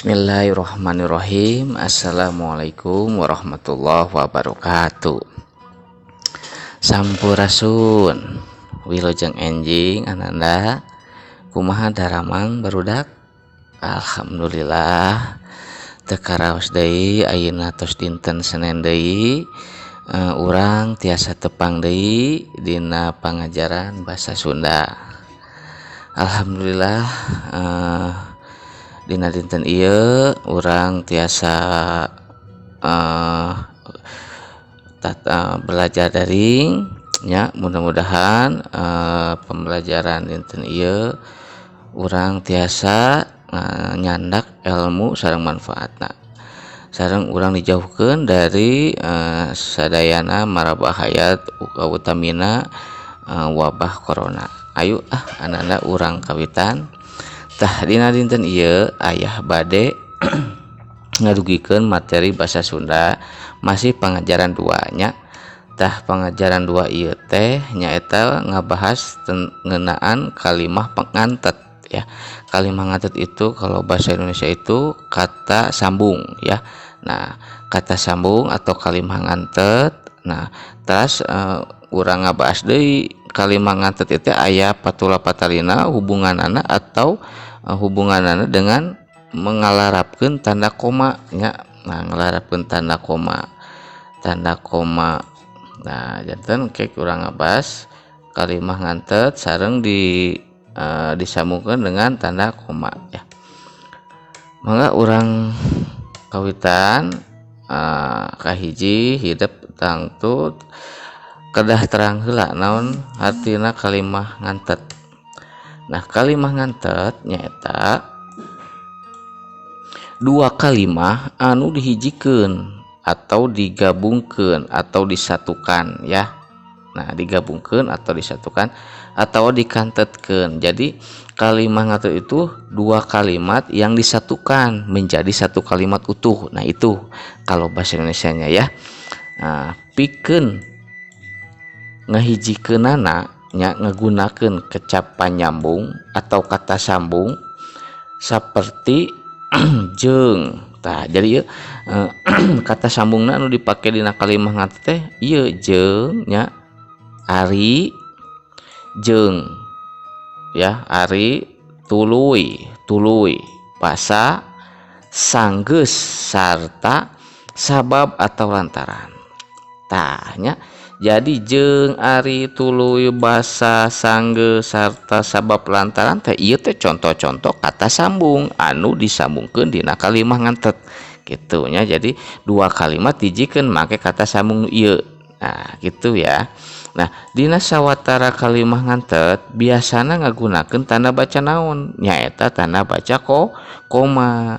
Bismillahirrahmanirrahim. Assalamualaikum warahmatullahi wabarakatuh. Sampurasun, wilujeng enjing ananda. Kumaha daramang, barudak? Alhamdulillah, teu karaos deui ayeuna tos dinten Senen deui, urang tiasa tepang deui dina pangajaran basa Sunda. Alhamdulillah, dina dinten ieu urang tiasa belajar daring nya. Mudah-mudahan pembelajaran dinten ieu urang tiasa nyandak ilmu sareng manfaatna, sareng urang dijauhkeun dari sadayana mara bahaya, utamina wabah corona. Ayo ah, ananda, urang kawitan. Tah, dina dinten ieu ayah bade ngadugikeun materi bahasa Sunda, masih pengajaran 2 nya. Tah, pengajaran 2 ieu teh nyaeta ngabahas ngeunaan kalimah pengantet ya. Kalimah ngantet itu kalau bahasa Indonesia itu kata sambung ya. Nah, kata sambung atau kalimah ngantet. Nah, terus urang ngabahas deui kalimah ngantet itu aya patula patalina, hubunganana atau hubunganana dengan mengalarapkeun tanda koma nya. Nah, ngalarapkeun tanda koma, tanda koma. Nah, janten ke urang ngabahas kalimah ngantet sareng disambungkeun dengan tanda koma ya. Mangga urang kawitan. Kahiji hidep tangtu kedah terang heula naon artina kalimah ngantet. Nah, kalimah ngantet nyaeta dua kalimah anu dihijikeun atau digabungkeun atau disatukan ya. Nah, digabungkeun atau disatukan atau dikantetkeun. Jadi kalimah ngantet itu dua kalimat yang disatukan menjadi satu kalimat utuh. Nah, itu kalau bahasa Indonesianya ya. Nah, pikeun ngahijikeunana nya ngagunakeun kecap panyambung atau kata sambung seperti jeung. Tah, jadi ieu kata sambungna anu dipake dina kalimah ngantet teh ieu jeung nya, ari, jeung ya, ari, tuluy, tuluy, basa, sanggeus, sarta sabab atau lantaran. Tah nya, jadi jeung, ari, tuluy, basa, sanggeus, sarta sabab lantaran teh ieu teh contoh-contoh kata sambung anu disambungkeun dina kalimah ngantet gitu nya. Jadi dua kalimat dihijikeun make kata sambung ieu. Nah, gitu ya. Nah, dina sawatara kalimah ngantet biasana ngagunakeun tanda baca naon? Nyaeta tanda baca koma.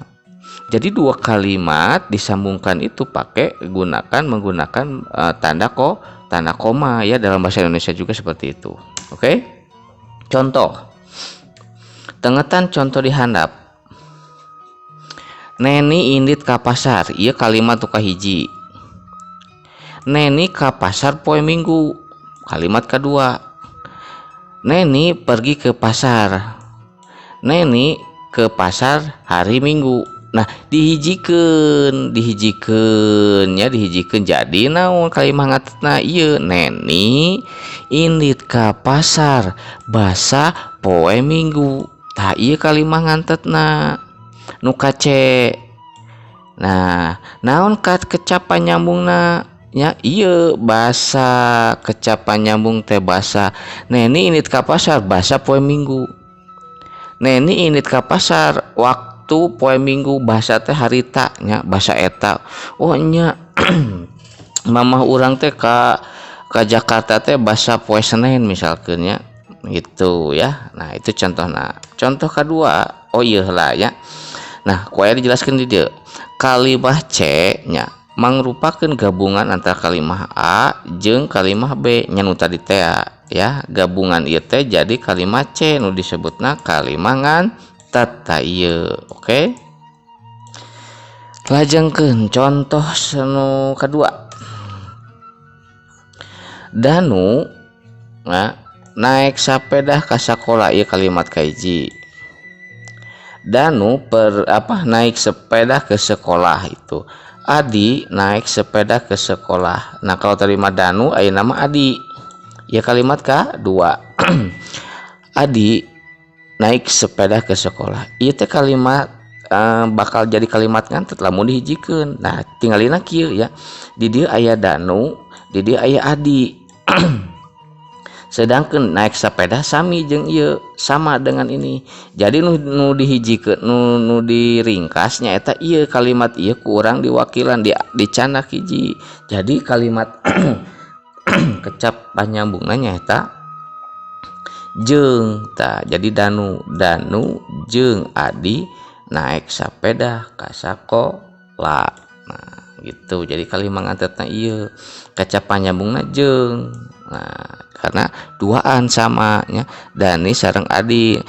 Jadi dua kalimat disambungkan itu pakai gunakan menggunakan tanda koma ya. Dalam bahasa Indonesia juga seperti itu. Oke. Contoh. Tengetan contoh di handap. Neni indit ka pasar, ieu kalimat nu kahiji. Neni ka pasar poe Minggu, kalimat kedua. Neni pergi ke pasar. Neni ke pasar hari Minggu. Nah, dihijikeun, dihijikeun ya, dihijikeun jadi naon kalimah ngantetna? Ieu Neni indit ka pasar basa poe Minggu. Tah, ieu kalimah ngantetna nu ka C. Nah, naon kat kecap panyambungna nya? Ieu basa, kecap panyambung teh basa. Neni indit ka pasar basa poe Minggu. Neni indit ka pasar waktu poe Minggu, basa teh harita nya, basa eta. Oh nya, mamah urang teh ka Jakarta teh basa poe Senen misalkan ya, gitu ya. Nah, itu contohna. Contoh kedua, oh iya lah ya. Nah, ku aya dijelaskan di dieu, kalimah C nya mangrupakeun gabungan antara kalimah A jeung kalimah B nya, nu tadi teh ya. Gabungan ieu teh jadi kalimat C nu disebutna kalimah ngantet. Tah, ieu. Oke, lajengkeun contoh nu kedua. Danu, nah, naik sepeda ka sakola, ieu kalimat kahiji. Danu per apa naik sepeda ke sekolah itu. Adi naik sepeda ke sekolah. Nah, kalau tadi mah Danu, ayeuna mah Adi. Ya kalimat kedua. Adi naik sepeda ke sekolah. Ieu teh kalimat bakal jadi kalimat ngantet lamun dihijikeun. Nah, tinggalina kieu ya. Di dieu aya Danu, di dieu aya Adi. Sedangkan naik sepeda sami jeung ieu, sama dengan ini. Jadi nu dihijikeun, nu diringkas nyaeta ieu kalimat ieu kurang diwakilan di dicandak hiji. Jadi kalimat kecap panyambungna nyaeta jeung. Tah, jadi Danu jeung Adi naik sepeda ka sakola. Nah, gitu. Jadi kalimat ngantetna ieu kecap panyambungna jeung. Nah, karena duaan sama nya, Dani sareng Adi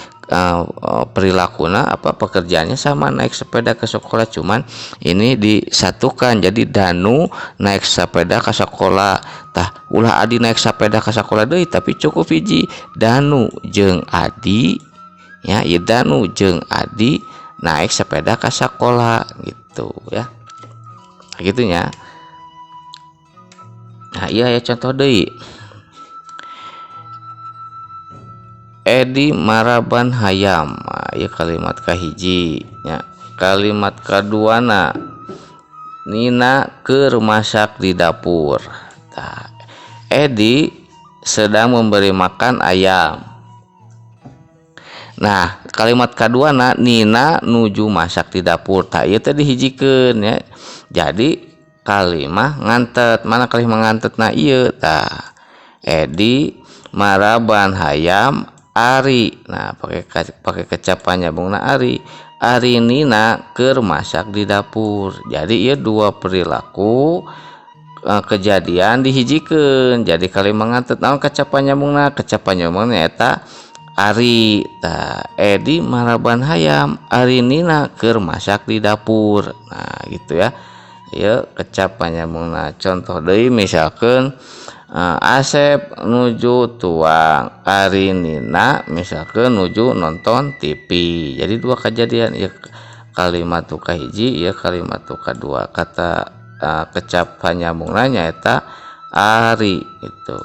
perilakuna apa pekerjaannya sama, naik sepeda ke sekolah, cuman ini disatukan jadi Danu naik sepeda ke sekolah. Tah, ulah Adi naik sepeda ke sekolah deui, tapi cukup hiji Danu jeung Adi ya, ieu Danu jeung Adi naik sepeda ke sekolah gitu ya. Nah, gitu nya. Nah, iya ya, contoh deui. Edi maraban hayam. Nah, ieu kalimat kahiji nya. Kalimat kaduana Nina keur masak di dapur. Tah, Edi sedang memberi makan ayam. Nah, kalimat kaduana Nina nuju masak di dapur. Tah, ieu teh dihijikeun ya. Jadi kalimah ngantet, mana kalimah ngantet? Nah, ieu tah. Edi maraban hayam ari. Nah, pakai kecap panyambungna ari. Ari Nina keur masak di dapur. Jadi ieu dua perilaku kejadian dihijikeun. Jadi kalimah ngantet naon kecap panyambungna? Kecap panyambungna eta ari. Tah, Edi maraban hayam, ari Nina keur masak di dapur. Nah, gitu ya. Ieu kecap panyambungna. Contoh deui misalkeun Asep nuju tuang, ari Nina misalkan nuju nonton TV. Jadi dua kejadian ya, kalimat tu kahiji ya, kalimat tu kadua. Kata kecap panyambungna nyaeta ari itu.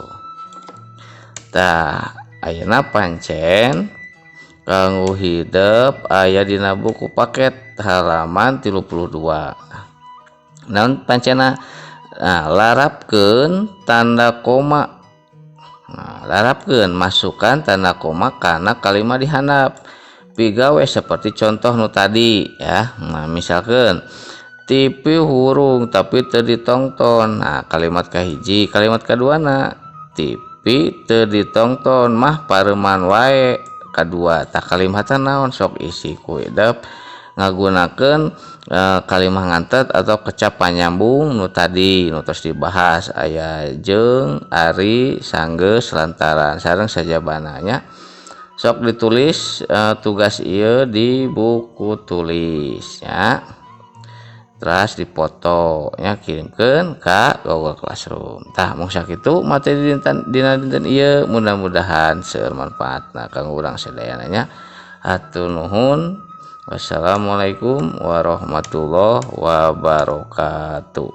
Tah, ayeuna pancen kanggo hidep aya dina buku paket halaman 32. Naon pancena? Nah, larapkeun tanda koma. Nah, larapkeun masukkan tanda koma karena kalimat di handap pigawe seperti contoh nu tadi ya. Nah, misalkan TV hurung tapi teu ditongton. Nah, kalimat kahiji, kalimat kaduana TV teu ditongton mah pareuman wae kadua. Tah, kalimatna naon? Sok isi ku hidep ngagunakeun kalimah ngantet atau kecap panyambung nu tadi nu tos dibahas, aya jeung, ari, sanggeus, lantaran sareng sajabana nya. Sok ditulis tugas ieu di buku tulis ya. Terus dipoto nya, kirimkeun ka Google Classroom. Tah, mung sakitu materi dinten dina dinten ieu, mudah-mudahan seueur manfaatna kanggo urang sadayana nya. Hatur nuhun. Wassalamualaikum warahmatullahi wabarakatuh.